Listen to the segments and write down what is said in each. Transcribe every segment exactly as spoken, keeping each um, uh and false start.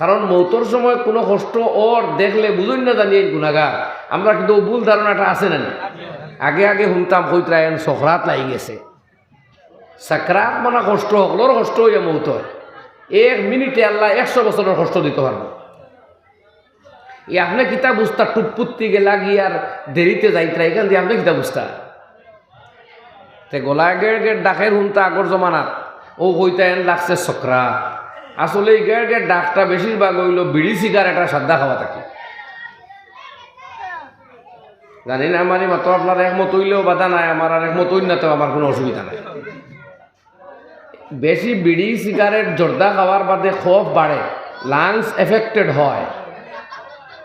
কারণ মৌতর সময় কুনু কষ্ট অর দেখলে বুঝইন না জানি এইন গুনাগার। আমরার কিন্তু অউ ভুল ধারণাটা আছে না নি? আগে আগে হুনতাম কইতরা এইন সকরাত লাগি গেছে। সাকরাত মানে কষ্ট, হকলর কষ্ট অইয়া মৌত অয়। এক মিনিটে আল্লায় একশো বছরর কষ্ট দিতো পারবো। ই আপনে কিতা বুঝতা, টুপ্পুত্তি গেলা গি আর দেরিতে যাইতরা, ইখান দি আপনে কিতা বুঝতা? তে গলায় গেড় গেড় ডাকের হুনতা আগর জমানাত, অউ কইতা এইন লাগছে সকরাত। আসলে ই গেড় গেড় ডাকটা বেশিরভাগ অইলো বিড়ি সিগারেট আর সাদ্দা খাওয়া থাকি। জানি না, আমার ই মাতো আপনারা একমত অইলেও বাধা নাই, আমার আর একমত অইন না তেও আমার কুনু অসুবিধা নাই। বেশি বিড়ি সিগারেট জর্দা খাওয়ার বাদে কফ বাড়ে, লাংস এফেক্টেড হয়,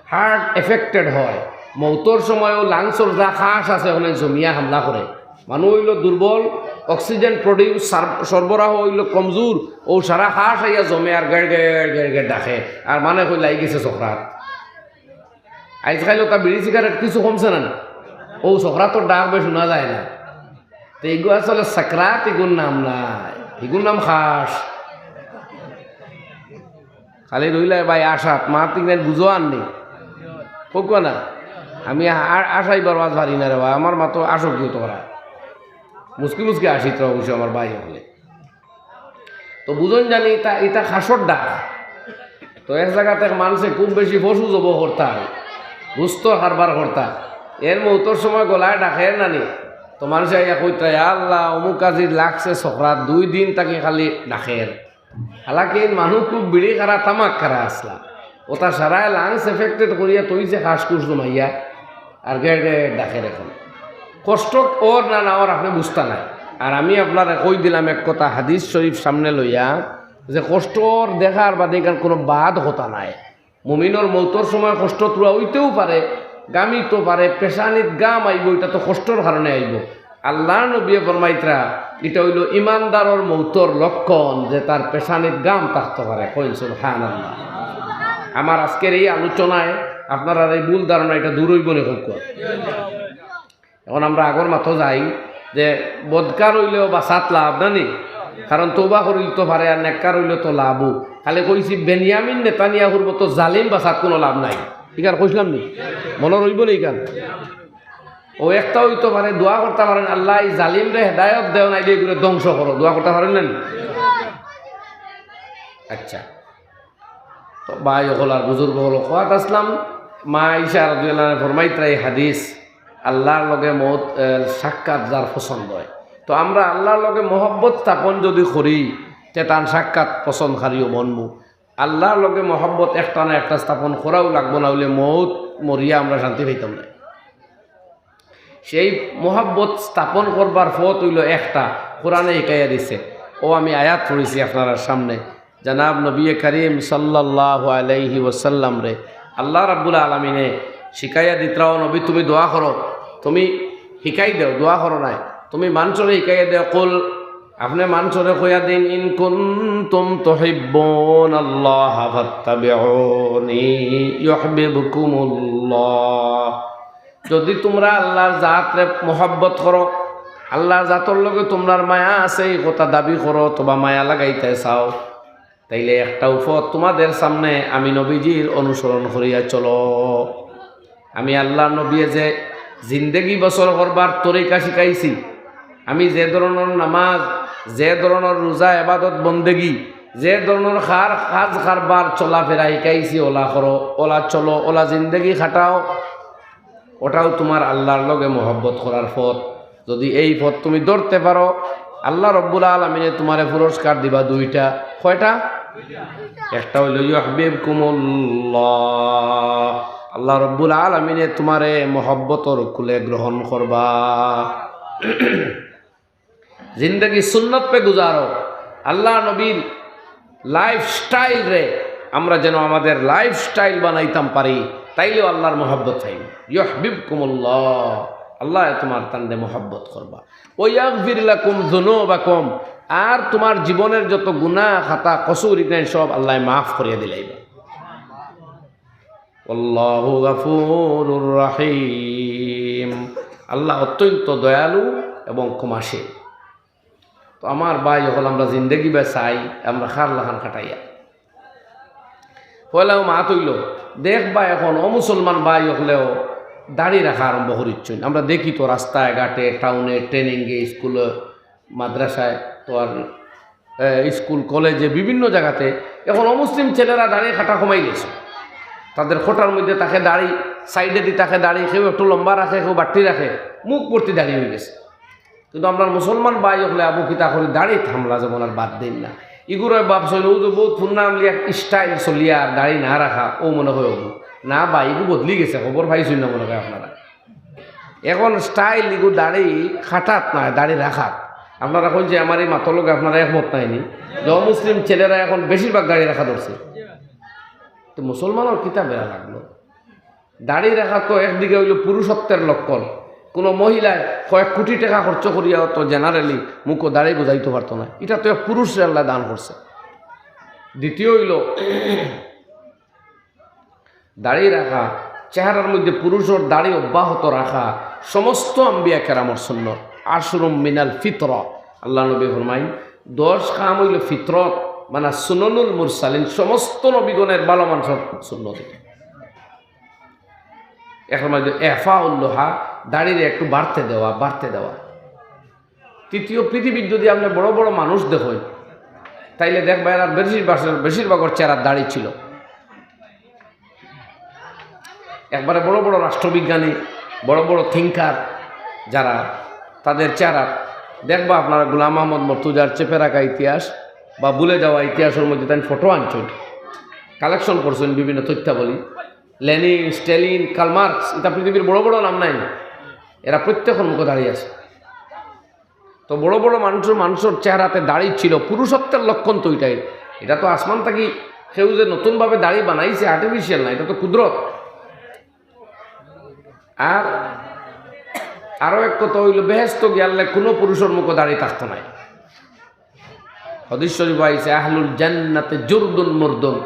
হার্ট এফেক্টেড হয়। মৌতর সময়ও লাংসর যা খাস আছে অনে জমিয়া হামলা করে। মানুষ অইলো দুর্বল, অক্সিজেন প্রডিউস সার-, সরবরাহ অইলো কমজোর, অউ সারা খাস আইয়া জমে আর গেড় গেড় গেড় গেড় ডাকে, আর মানে কই লাগি গেছে সকরাত। আইজকাইল অতা বিড়ি সিগারেট কিছু কমছে না নি? অউ সকরাতর ডাক বে হুনা যায় না। তে ইগু আসলে সাকরাত, ইগুর নাম নায়, ইগুর নাম খাস। খালি রইলায় ভাই আশাত, মাত ইংরেজ বুঝো আর নি। কউক্কা না, আমি আ-, আশাইবার ওয়াজ পারি না রে ভাই, আমার মাতো আশক দিও তোরা। মুসকি মুসকি আসিত অবশ্য আমার ভাই হকলে। তো বুঝইন জানি ইতা, ইতা খাসর ডাক। তো এক জাগাত এক মানষে খুব বেশি পশু জবো করতা, গোস্ত কারবার করতা। এর মৌতর সময় গলায় ডাকের না নি, তো মানষে আইয়া কইতরা, "ইয়া আল্লাহ, অমুক আজির লাগছে সকরাত, দুই দিন থাকি খালি ডাকের।" হালাকি মানুষ খুব বিড়ি খারা, তামাক খারা আছলা। অতা সারায় লাংস এফেক্টেড করিয়া থইছে খাস খুস জমাইয়া, আর গেড় গেড় ডাকের অখন। কষ্ট অর না না অর আপনে বুঝতা নায়। আর আমি আপনারে কই দিলাম এক কথা, হাদিস শরিফ সামনে লইয়া, যে কষ্ট অর দেখার বাদে ইখান কুনু বাদ কথা নায়। মুমিনর মৌতর সময় কষ্ট থুড়া অইতেও পারে, গামিতো পারে, পেশানিত গাম আইবো, ইটা তো কষ্টর কারণে আইবো। আল্লার নবিয়ে ফরমাইতরা, ইটা অইলো ইমানদারর মৌতর লক্ষণ যে তার পেশানিত গাম থাকতো পারে। কইন সুবহানাল্লাহ। আমার আজকের এই আলোচনায় আপনারার এই ভুল ধারণা ইটা দূর অইবো নি কউক্কা? অখন আমরা আগর মাতো যাই যে বদকার অইলেও বাঁচাত লাভ না নি, কারণ তওবা করিল তো পারে আর নেককার অইলে তো লাভও। খালি কইছি বেনিয়ামিন নেতানিয়াহুর মতো জালিম বাঁচাত কুনু লাভ নাই। ইখান কইছলাম নি? মনো রইবো নি ইখান? অউ একটা অইতো পারে, দোয়া করতা পারইন, "আল্লাহ, ই জালিমরে হেদায়ত দেও, নাইলে ইগুরে ধ্বংস করো।" দোয়া করতা পারইন না নি? আচ্ছা, তো ভাই অকল আর বুজুর্গ অকল, কওয়াত আছলাম, মা আয়েশা রাদিয়াল্লাহু আনহা ফরমাইতরা ই হাদিস, আল্লার লগে মউত, এ, সাক্ষাৎ যার পছন্দ অয়। তো আমরা আল্লার লগে মহব্বত স্থাপন যুদি করি, তে তান সাক্ষাৎ পছন্দকারীও বনমু। আল্লার লগে মহব্বত একটা না একটা স্থাপন করাউ লাগবো, না অইলে মউত মরিয়া আমরা শান্তি পাইতাম নায়। সেই মহব্বত স্থাপন করবার পথ অইলো একটা, কোরআনে হিকাইয়া দিছে। অউ আমি আয়াত পড়ছি আপনারার সামনে, জনাব নবী করিম সাল্লাল্লাহু আলাইহি ওয়াসাল্লামরে আল্লাহ রাব্বুল আলামিনে শিখাইয়া দিতরা, "ও নবী, তুমি দোয়া করো, তুমি হিকাই দেও, দোয়া করো নায়, তুমি মানষরে হিকাইয়া দেও।" কুল, আপনে মানষরে কইয়া দিন, "ইন কুনতুম তুহিব্বুনাল্লাহা ফাত্তাবিউনি ইউহবিবকুমুল্লাহ।" যুদি তুমরা আল্লার জাতরে মহব্বত করো, আল্লার জাতর লগে তুমরার মায়া আছে, ই কথা দাবি করো অথবা মায়া লাগাইতায় চাও, তাইলে একটাউ পথ তুমাদের সামনে, আমি নবীজির অনুসরণ করিয়া চলো। আমি আল্লার নবীয়ে যে জিন্দেগি বসর করবার তরিকা শিখাইছি, আমি যে ধরনর নামাজ, যে ধরনর রোজা, এবাদত বন্দেগি, যে ধরনর কার-, কাজ কারবার চলাফেরা শিখাইছি, অলা করো, অলা চলো, অলা জিন্দেগি কাটাও, অটাউ তুমার আল্লার লগে মহব্বত করার পথ। যুদি এই পথ তুমি ধরতে পারো, আল্লাহ রব্বুল আলামিনে তুমারে পুরস্কার দিবা দুইটা। কয়টা? একটা অইলো ইউহবিবকুমুল্লাহ, আল্লাহ রব্বুল আলামিনে তুমারে মহব্বতর কুলে গ্রহণ করবা। জিন্দেগি সুন্নত পে গুজারো। আল্লাহ নবীর লাইফস্টাইলরে আমরা যেন আমাদের লাইফস্টাইল বানাইতাম পারি, তাইলেউ আল্লার মহব্বত পাইমু। ইউহবিবকুমুল্লাহ, আল্লায় তুমার তানরে মহব্বত করবা। ওয়া ইয়াগফির লাকুম যুনুবাকুম, আর তুমার জীবনের যত গুনা, খাতা, কসুর, ইগুলা সব আল্লায় মাফ করিয়া দিলাইবা। ওয়াল্লাহু গাফুরুর রাহিম, আল্লাহ অত্যন্ত দয়ালু এবং ক্ষমাশীল। তো আমার ভাই অকল, আমরা জিন্দেগি বা চাই, আমরা কার লাখান কাটাইয়া। পয়লাউ মাত অইলো, দেখবা এখন অমুসলমান ভাই অকলেও দাড়ি রাখা আরম্ভ করিচ্ছইন। আমরা দেখি তো রাস্তায় ঘাটে, টাউনে, ট্রেনিংয়ে, স্কুলে, মাদ্রাসায়, তো আর, এ, স্কুল, কলেজে, বিভিন্ন জাগাতে এখন অমুসলিম ছেলেরা দাড়ি কাটা কমাই গেছে। তাদের কোটার মধ্যে থাকে দাড়ি, সাইডেদি থাকে দাড়ি, কেউ একটু লম্বা রাখে, কেউ বাট্টি রাখে, মুখ ভর্তি দাড়ি অই গেছে। কিন্তু আমরার মুসলমান ভাই অকলে আবু কিতা করি দাড়িত হামলা যেমন আর বাদ দেইন না। ইগুরে ভাবছইন অউ যে বউত পুরনা আমলি এক স্টাইল চলিয়া আর দাড়ি না রাখা, অউ মনে অয় অবু। না ভাই, ইগু বদলি গেছে, খবর পাইছইন না মনে অয় আপনারা। এখন স্টাইল ইগু দাড়ি কাটাত নায়, দাড়ি রাখাত। আপনারা কইন যে আমার এই মাতর লগে আপনারা একমত নায়নি, যে অমুসলিম ছেলেরা এখন বেশিরভাগ দাড়ি রাখা ধরছে। তো মুসলমানর কিতা বেড়া লাগলো? দাড়ি রাখা তো একদিকে অইলো পুরুষত্বের লক্ষণ। কোনো মহিলায় কয়েক কোটি টেকা খরচ করিয়াও তো জেনারেলি মুখো দাড়ি গজাইতো পারতো নায়, ইটা তো এক পুরুষরে আল্লায় দান করছে। দ্বিতীয় অইলো দাড়ি রাখা, চেহারার মধ্যে পুরুষর দাড়ি অব্যাহত রাখা সমস্ত আম্বিয়া কেরামর সুন্নত। আশরুম মিনাল ফিতরা, আল্লার নবী ফরমাইন, দশ কাম অইলো ফিতরত, মানে সুননুল মুরসালিন, সমস্ত নবীগণের ভালা মানষর সুন্নত। এর মধ্যে এফাউল লোহা, দাড়িরে একটু বাড়তে দেওয়া, বাড়তে দেওয়া। তৃতীয়, পৃথিবীর যদি আপনে বড় বড় মানুষ দেখইন, তাইলে দেখবা এরার বেশিরভাগ, বেশিরভাগর চেহারাত দাড়ি ছিল। একবারে বড় বড় রাষ্ট্রবিজ্ঞানী, বড় বড় থিঙ্কার যারা, তাদের চেহারা দেখবা আপনারা, গোলাম আহমদ মর্তুজার চেপে রাখা ইতিহাস বা ভুলে যাওয়া ইতিহাসর মধ্যে তাইন ফটো আনছইন, কালেকশন করছইন বিভিন্ন তথ্যাবলী। লেনিন, স্ট্যালিন, কার্ল মার্কস, ইতা পৃথিবীর বড় বড় নাম নায়নি? এরা প্রত্যেকর মুখো দাড়ি আছে। তো বড় বড় মানুষর, মানুষর চেহারাতে দাড়ি ছিল, পুরুষত্বের লক্ষণ তো ইটাই। ইটা তো আসমান থাকি কেউ যে নতুনভাবে দাড়ি বানাইছে, আর্টিফিশিয়াল না, ইটা তো কুদরত। আর আরো এক কথা অইলো, বেহেস্তো গিয়ালে কোনো পুরুষর মুখো দাড়ি থাকতো নায়। হাদিস শরীফ আইছে, "আহলুল জান্নাতে জুরদুন মুরদুন।"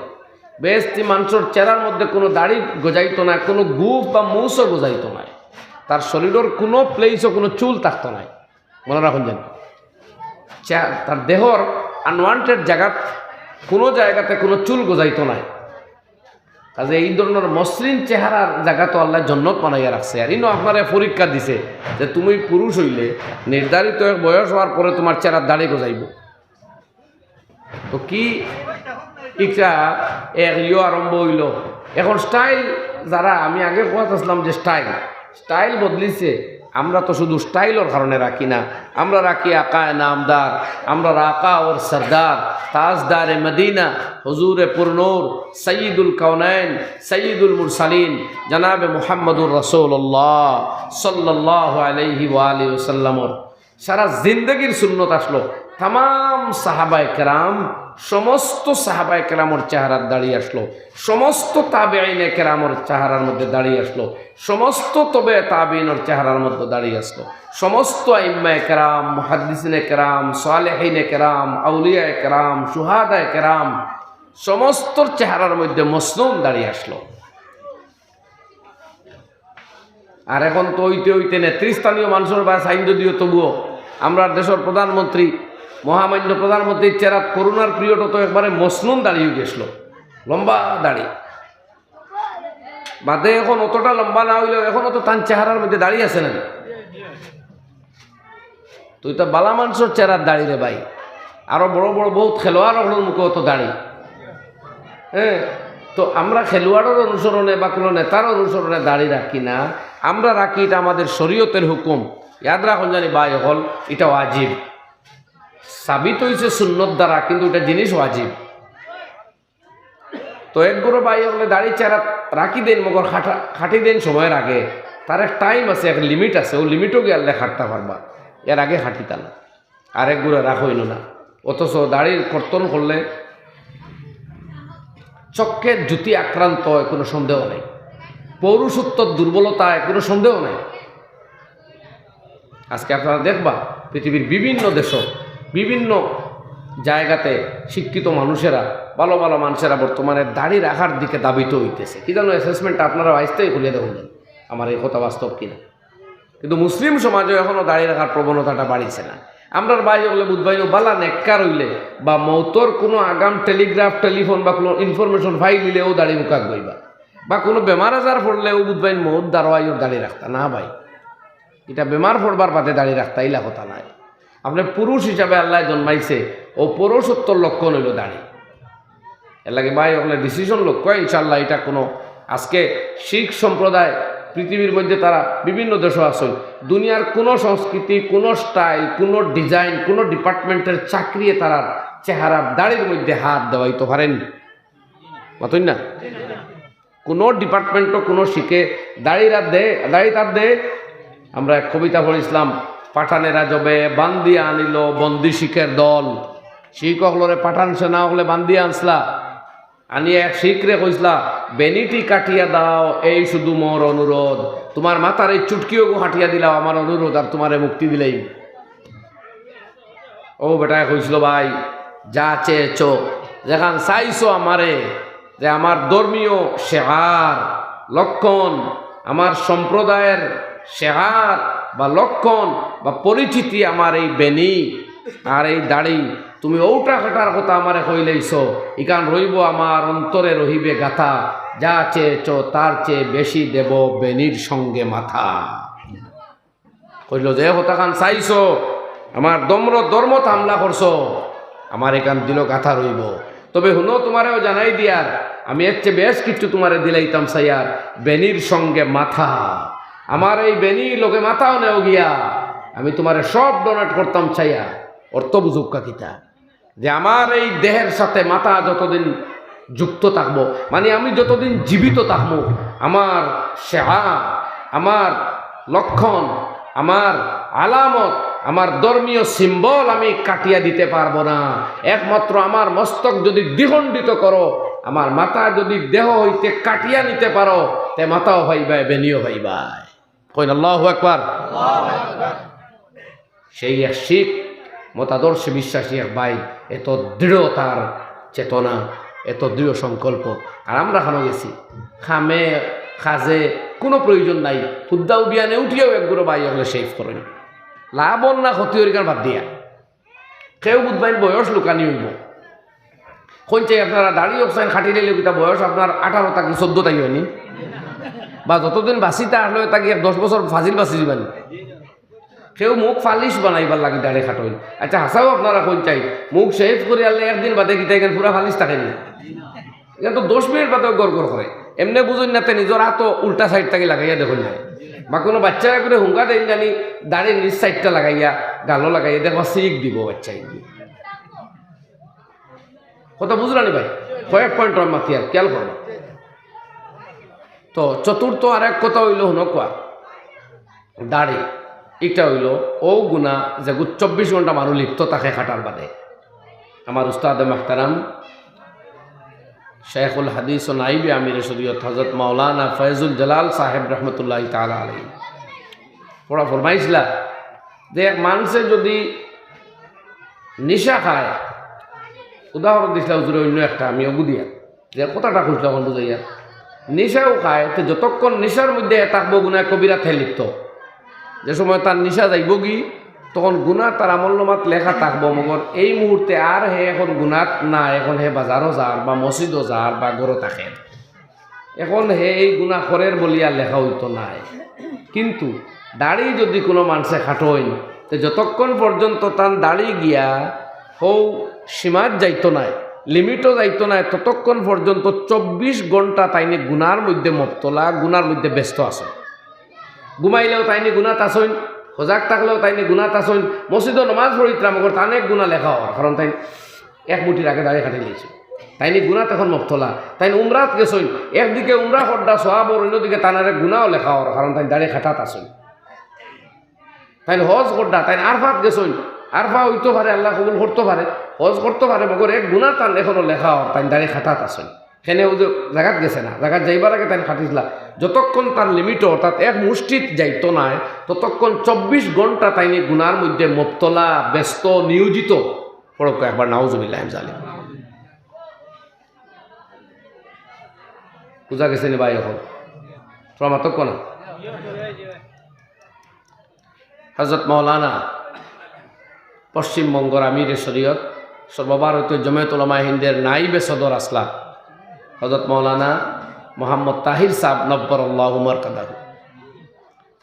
বেহেস্তি মানষর চেহারার মধ্যে কোনো দাড়ি গজাইতো নায়, কোনো গুফ বা মুছও গজাইতো নায়, তার শরীরর কোনো প্লেসও কোনো চুল থাকতো নায়। মনে রাখইন যেন, চে-, তার দেহর আনওয়ান্টেড জাগাত কোনো জাগাতে কোনো চুল গজাইতো নায়। কাজে এই ধরনর মসৃণ চেহারার জাগা তো আল্লায় জন্নত বানাইয়া রাখছে। আর ইনো আপনারে পরীক্ষা দিছে যে তুমি পুরুষ অইলে নির্ধারিত এক বয়স অওয়ার পরে তুমার চেহারার দাড়ি গজাইবো। তো কি ইটা এক ইয়ো আরম্ভ অইলো। এখন স্টাইল যারা, আমি আগে কওয়াত আছলাম যে স্টাইল, স্টাইল বদলিছে। আমরা তো শুধু স্টাইলর কারণে রাখি না, আমরা রাখি আকায়ে নামদার, আমরার আকা অর সরদার, তাজদারে মদিনা, হুজুরে পুরনূর, সাইয়্যিদুল কাওনাইন, সাইয়্যিদুল মুরসালিন, জনাবে মুহাম্মদুর রাসূলুল্লাহ সাল্লাল্লাহু আলাইহি ওয়া আলিহি ওয়াসাল্লামর সারা জিন্দেগির সুন্নত আছলো। তামাম সাহাবায়ে কেরাম, সমস্ত সাহাবায়ে কেরামর চেহারাত দাড়ি আছলো, সমস্ত তাবেঈনে কেরামর চেহারার মধ্যে দাড়ি আছলো, সমস্ত তবে তাবেঈনর চেহারার মধ্যে দাড়ি আছলো, সমস্ত আইম্মায়ে কেরাম, মুহাদ্দিসিনে কেরাম, সালেহিনে কেরাম, আউলিয়ায়ে কেরাম, শুহাদায়ে কেরাম, সমস্তর চেহারার মধ্যে মসনুন দাড়ি আছলো। আর এখন তো অইতে অইতে নেতৃস্থানীয় মানষর বায় সাইন যদিও, তবুও আমরার দেশর প্রধানমন্ত্রী, মহামান্য প্রধানমন্ত্রীর চেহারাত করোনার পিরিয়ডো তো একবারে মসনুন দাড়ি অইগেছলো, লম্বা দাড়ি। বাদে এখন অতটা লম্বা না অইলেও এখনো তো তান চেহারার মধ্যে দাড়ি আছে না? তো ইতা বালা মানষর চেহারার দাড়ি রে ভাই। আরো বড় বড় বউত খেলোয়াড় অকলর মুখো অত দাড়ি। হ্যাঁ, তো আমরা খেলোয়াড়র অনুসরণে বা কোনো নেতার অনুসরণে দাড়ি রাখি না, আমরা রাখি, ইটা আমাদের শরীয়তের হুকুম। ইয়াদ রাখইন জানি ভাই অকল, ইটা ওয়াজিব। সাবিত অইছে সুন্নত দ্বারা, কিন্তু ইটা জিনিস ওয়াজিব। তো এক গুরু ভাই অকলে দাড়ি চেহারা রাখি দেইন, মগর কাটা-, কাটি দেইন সময়র আগে। তার এক টাইম আছে, এক লিমিট আছে, অউ লিমিটো গিয়ালে কাটতা পারবা, এর আগে কাটিতা না। আর এক গুরু রাখইন না, অথচ দাড়ির কর্তন করলে চক্ষের জ্যোতি আক্রান্ত অয়, কোনো সন্দেহ নাই, পৌরুষত্বর দুর্বলতা অয়, কোনো সন্দেহ নাই। আজকে আপনারা দেখবা পৃথিবীর বিভিন্ন দেশো, বিভিন্ন জায়গাতে শিক্ষিত মানুষেরা, ভালো ভালো মানুষেরা বর্তমানে দাড়ি রাখার দিকে ধাবিত অইতেছে। কি জানো, অ্যাসেসমেন্টটা আপনারা আইজতেই খুলিয়া দেখইন, আমার এই কথা বাস্তব কিনা। কিন্তু মুসলিম সমাজে এখনো দাড়ি রাখার প্রবণতাটা বাড়িছে না। আমরার ভাই অকলে বুঝবাইন, বালা নেককার অইলে বা মউতর কুনু আগাম টেলিগ্রাফ, টেলিফোন বা কুনু information পাইলিলে অউ দাড়ি মুখাক বইবা, বা কুনু বেমার আজার পড়লে অউ বুঝবাইন মউত দারোয়াইও দাড়ি রাখতা না ভাই। ইটা বেমার পড়বার বাদে দাড়ি রাখতা, ইলা কথা নায়। আপনে পুরুষ হিসাবে আল্লায় জন্মাইছে, অউ পুরুষত্বর লক্ষণ অইলো দাড়ি। এরলাগি ভাই অকলে decision লউক্কা, ইনশাআল্লাহ। ইটা কুনু আজকে শিখ সম্প্রদায় পৃথিবীর মধ্যে তারা বিভিন্ন দেশো আছইন, দুনিয়ার কুনু সংস্কৃতি, কুনু style, কুনু design, কুনু department-এর চাকরিয়ে তারার চেহারার দাড়ির মধ্যে হাত দেওয়াইতো পারেনি। মাতইন না? কুনু department-ও কুনু শিখে দাড়ি রাত দে, দাড়ি তার দে। আমরা এক কবিতা পড়ছিলাম, পাঠানেরা যবে বান্দি আনিল বন্দি শিখের দল। শিখ অকলরে পাঠান সেনা অকলে বান্দি আনছলা, আনিয়া এক শিখরে কইছলা, "বেনিটি কাটিয়া দাও, এই শুধু মোর অনুরোধ। তুমার মাথার এই চুটকিওগু কাটিয়া দিলাও, আমার অনুরোধ, আর তুমারে মুক্তি দিলাইমু।" অউ বেটায় কইছিল, "ভাই, যা চেয়েছো, যেখান চাইছো আমারে, যে আমার ধর্মীয় শেআর, লক্ষণ, আমার সম্প্রদায়ের শেআর বা লক্ষণ বা পরিচিতি আমার এই বেনি আর এই দাড়ি, তুমি অউটা কাটার কথা আমারে কইলাইছো, ইখান রইবো আমার অন্তরে রহিবে গাথা, যা চেয়েছো তার চেয়ে বেশি দেব বেনির সঙ্গে মাথা।" কইল, "যে কথাখান চাইছো, আমার ধর্ম, ধর্মত হামলা করছো, আমার ইখান দিলো গাথা রইবো। তবে হুনো, তুমারেও জানাই দিয়ার, আমি এর চেয়ে বেশ কিছু তুমারে দিলাইতাম চাইয়ার, বেনির সঙ্গে মাথা। আমার এই বেনি লগে মাথাও নেও গিয়া, আমি তুমারে সব donate করতাম চাইয়ার।" অর্থ বুঝউক্কা কিতা? যে আমার এই দেহের সাথে মাথা যতদিন যুক্ত থাকবো, মানে আমি যতদিন জীবিত থাকবো, আমার শেআর, আমার লক্ষণ, আমার আলামত, আমার ধর্মীয় symbol আমি কাটিয়া দিতে পারবো না। একমাত্র আমার মস্তক যদি দ্বিখণ্ডিত করো, আমার মাথা যদি দেহ হইতে কাটিয়া নিতে পারো, তে মাথাও পাইবায়, বেনিও পাইবায়। কইন আল্লাহু আকবার। সেই এক শিখ মতাদর্শে বিশ্বাসী এক ভাই, এত দৃঢ় তার চেতনা, এত দৃঢ় সংকল্প। আর আমরা খানো গেছি, কামে কাজে কুনু প্রয়োজন নাই, হুদ্দা উবিয়ানে উঠিয়াও এক গুরু ভাই অকলে shave করইন। লাভ অর না ক্ষতি অর ইখান বাদ দিয়া। কেউ বুঝবাইন বয়স লুকানি অইবো। কইন চাই আপনারা দাড়ি অকসাইন কাটিলাইলে কিতা বয়স আপনার আঠারো থাকি চৌদ্দ থাকি অয়নি? বা যতদিন বাঁচিতা আসলে থাকি এক দশ বছর ফাজিল বাঁচি যিবানি। কেউ মুখ ফালিশ বানাইবার লাগি দাড়ি কাটইন। আচ্ছা, হাছাউ আপনারা কইন চাই, মুখ shave করিয়ালে একদিন বাদে কিতা ইখান পুরা ফালিশ থাকেনি? ইখান তো দশ মিনিট বাদে গড় গড় করে। এমনে বুঝইন না তে নিজর আতো উল্টা side থাকি লাগাইয়া দেখইন না। বা কুনু বাইচ্চারে কুনু হুঙ্গা দেইন জানি, দাড়ির নিচ side-টা লাগাইয়া, গালো লাগাইয়া দেখবা শিক দিবো বাইচ্চায়। কথা বুঝলানি ভাই? কয়েক point আমি মাতিয়ার, খেয়াল করবা। তো চতুর্থ আরেক কথা অইলো, হুনো কুয়া, দাড়ি। ইটা অইলো অউ গুনা যেগুত চব্বিশ ঘন্টা মানুষ লিপ্ত থাকে কাটার বাদে। আমার উস্তাদে মুহতারাম শেখুল হাদিস ও নাইবে আমিরে শরিয়ত হযরত মাওলানা ফয়জুল জালাল সাহেব রহমতুল্লাহি তাআলা আলাইহি পড়া ফরমাইছিলা যে এক মানষে যদি নিশা খায়, উদাহরণ দিছিলা হুজুরে অইন্য একটা, আমি অগু দিয়া যে কথাটা কইছিলা অখন বুঝাইয়া, নিশাও খায়, তে যতক্ষণ নিশার মধ্যে থাকবো গুনাহ কবিরাত হে লিপ্ত। যে সময় তার নিশা যাইবোগি, তখন গুনা তার আমলনামাত লেখা থাকবো, মগর এই মুহূর্তে আর হে অখন গুনাত না, অখন হে বাজারো যার বা মসজিদো যার বা ঘরো থাকের। অখন হে এই গুনা করের বলিয়া লেখা অইতো নায়। কিন্তু দাড়ি যদি কুনু মানষে কাটইন, তে যতক্ষণ পর্যন্ত তান দাড়ি গিয়া হউ সীমাত যাইতো নায়, limit-ও যাইতো নায়, ততক্ষণ পর্যন্ত চব্বিশ ঘন্টা তাইনে গুনার মধ্যে মুবতলা, গুনার মধ্যে ব্যস্ত আছইন। ঘুমাইলেও তাইনে গুনাত আছইন, হজাগ থাকলেও তাইনে গুনাত আছইন, মসজিদো নমাজ পড়িতরা মগর তান এক গুনা লেখা অর, কারণ তাইন এক মুঠির আগে দাড়ি কাটিলাইছইন। তাইনে গুনাত অখন মুবতলা, তাইন উমরাত গেছইন, একদিকে উমরা কররা সওয়াব অর, অইন্যদিকে তান আরেক গুনাও লেখা অর, কারণ তাইন দাড়ি কাটাত আছইন। তাইন হজ কররা, তাইন আরফাত গেছইন, আরফা অইতো পারে, আল্লায় কবুল করতো পারে, হজ করতো পারে, মগর এক গুনা তান অখনো লেখা অর, তাইন দাড়ি কাটাত আছইন। কেনে অউ যে জাগাত গেছে না, জাগাত যাইবার আগে তাইন কাটিছিলা। যতক্ষণ তার limit-ও, অর্থাৎ এক মুষ্টিত যাইতো নায়, ততক্ষণ চব্বিশ ঘন্টা তাইনে গুনার মধ্যে মুবতলা, ব্যস্ত, নিয়োজিত। পড়উক্কা একবার, নাউজুবিল্লাহি মিন জালিক। বুঝা গেছেনি ভাই? অখন থুড়া মাতউক্কা না। হযরত মাওলানা পশ্চিমবঙ্গর আমিরে শরীয়ত, সর্বভারতীয় জমিয়ত উলামায়ে হিন্দের নাইবে সদর আছলা হযরত মাওলানা মোহাম্মদ তাহির সাহেব নব্বরাল্লাহু মারকাদাহু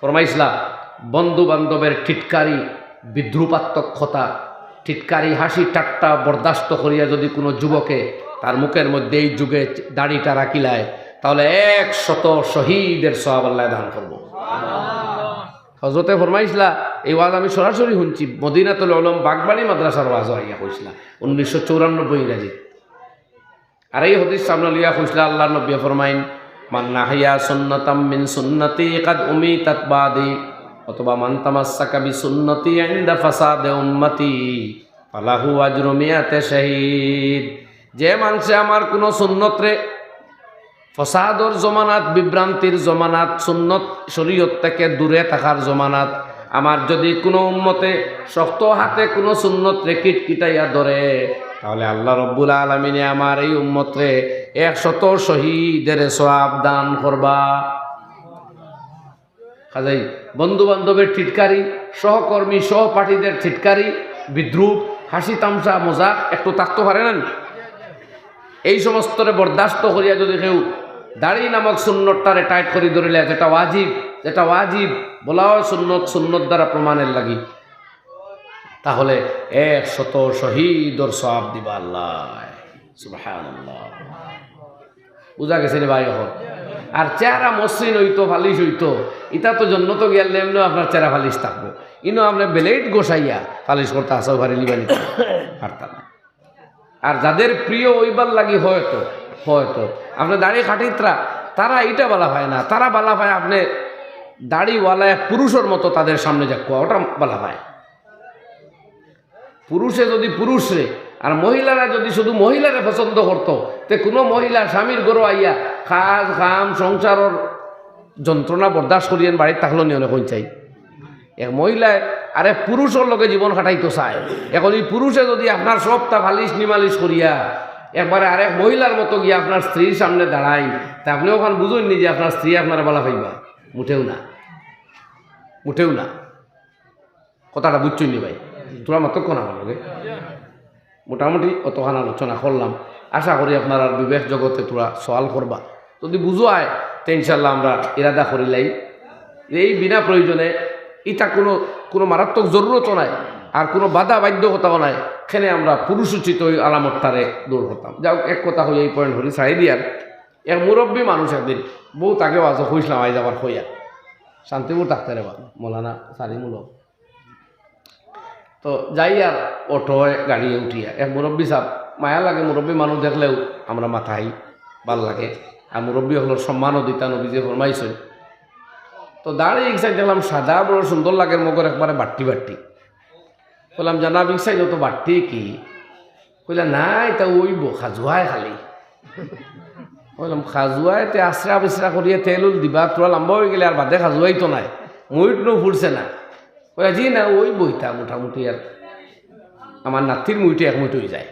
ফরমাইছলা, বন্ধু বান্ধবের টিটকারি, বিদ্রূপাত্মক কথা, টিটকারি হাসি ঠাট্টা বরদাস্ত করিয়া যদি কুনু যুবকে তার মুখের মধ্যে এই যুগে দাড়িটা রাখিলায়, তাহলে একশত শহীদের সওয়াব আল্লায় দান করবো। হযরতে ফরমাইছলা, এই ওয়াজ আমি সরাসরি হুনছি, মদিনাতুল উলুম বাগবাড়ি মাদ্রাসার ওয়াজো আইয়া কইছলা, উনিশশো চৌরানব্বই ইংরাজি। আর এই হাদিস সামনে লইয়া কইছলা, আল্লাহর নবী ফরমাইন, "মান আহইয়া সুন্নাতাম মিন সুন্নতি কাদ উমিতাত বাদি", অথবা "মান তামাসসাকা বি সুন্নতি ইনদা ফাসাদে উম্মতি ফালাহু আজরু মিয়াতে শাহিদ।" যে মানষে আমার কুনু সুন্নতরে ফসাদর জমানাত, বিভ্রান্তির জমানাত, সুন্নত শরীয়ত থেকে দূরে থাকার জমানাত আমার যদি কুনু উম্মতে শক্ত হাতে কুনু সুন্নতরে কিটকিটাইয়া ধরে, তাহলে আল্লাহ রব্বুল আলামিনে আমার এই উম্মতরে একশত শহীদের সওয়াব দান করবা। কাজেই বন্ধু বান্ধবের টিটকারি, সহকর্মী সহপাঠীদের টিটকারি, বিদ্রূপ, হাসি তামশা, মজাক একটু থাকতো পারে না নি? এই সমস্তরে বরদাস্ত করিয়া যদি কেউ দাড়ি নামক সুন্নতটারে টাইট করি ধরিলে, যেটা ওয়াজিব, যেটা ওয়াজিব বলা হয় সুন্নত, সুন্নত দ্বারা প্রমাণের লাগি, তাহলে একশত শহীদর সওয়াব দিবা আল্লাহ। সুবহানাল্লাহ। বুঝা গেছে নি ভাই? এখন আর চেহারা মসৃণ অইতো, পালিশ অইতো, ইটা তো জন্নতো গিয়া এমনেও আপনার চেহারা পালিশ থাকবো। ইনো আপনে ব্লেড ঘষাইয়া পালিশ করতা আছাও পারি লিবানি পারতা না। আর যাদের প্রিয় অইবার লাগি হয়তো, হয়তো আপনে দাড়ি কাটিতরা, তারা ইটা বালা পায় না, তারা বালা পায় আপনে দাড়িওয়ালা এক পুরুষর মতো তাদের সামনে যাউক্কা, ওটা বালা পায়। পুরুষে যদি পুরুষরে আর মহিলারা যদি শুধু মহিলারে পছন্দ করতো, তে কুনু মহিলা স্বামীর ঘরো আইয়া কাজ কাম সংসারর যন্ত্রণা বরদাস্ত করিয়া বাড়িত থাকলো নি? অনেক কইন চাই এক মহিলায় আরেক পুরুষর লগে জীবন কাটাইতো চায়। এখন এই পুরুষে যদি আপনার সবটা ফালিশ নিমালিশ করিয়া একবারে আরেক মহিলার মতো গিয়া আপনার স্ত্রীর সামনে দাঁড়াইন, তে আপনে অখান বুঝইন নি যে আপনার স্ত্রী আপনারে বালা পাইবা? মুটেও না, মুটেও না। কথাটা বুঝছইন নি ভাই? থুড়া মাতউক্কা না আমার লগে। মোটামুটি অতখান আলোচনা করলাম। আশা করি আপনারার বিবেক জগতে থুড়া সওয়াল করবা। যদি বুঝো আয়, তে ইনশাআল্লাহ আমরা ইরাদা করিলাই। এই বিনা প্রয়োজনে ইটা কুনু, কুনু মারাত্মক জরুরতও নাই, আর কুনু বাধা বাধ্যকতাও নাই। কেনে আমরা পুরুষোচিত ওই আলামতটারে দূর করতাম। যাউক, এক কথা কইয়া এই পয়েন্ট করি ছাড়ি দিয়ার। এক মুরব্বী মানুষ একদিন, বউত আগে ওয়াজো কইছলাম, আইজ আবার কইয়ার। শান্তিপুর থাকতে রে বা, মৌলানা সারিমুল্লাহ। তো যাইয়ার অটোয় গাড়িয়ে উঠিয়া, এক মুরব্বী সাব, মায়া লাগে মুরব্বী মানুষ দেখলেও আমরা মাথাই ভালা লাগে। আর মুরব্বী অকলর সম্মানও দিতা, নবীজিয়ে ফরমাইছইন। তো দাড়ি ইকসাইন দেখলাম সাদা, বড় সুন্দর লাগের, মগর একবারে বাট্টি বাট্টি। কইলাম, "জানাব, ইকসাইন তো বাট্টি কি?" কইলা, "না, ইতা অইবো, খাজুয়ায় খালি।" কইলাম, "খাজুয়ায় তে আশ্রা বিশ্রা করিয়া তেল উল দিবা, থুড়া লাম্বা অইগেলে আর বাদে খাজুয়াইতো নায়, মুইট নু ফুরছে না।" কইলা, "জি না, অইবো ইতা মোটামুটি, আর আমার নাতির মুইটে এক মুইট অইযায়।"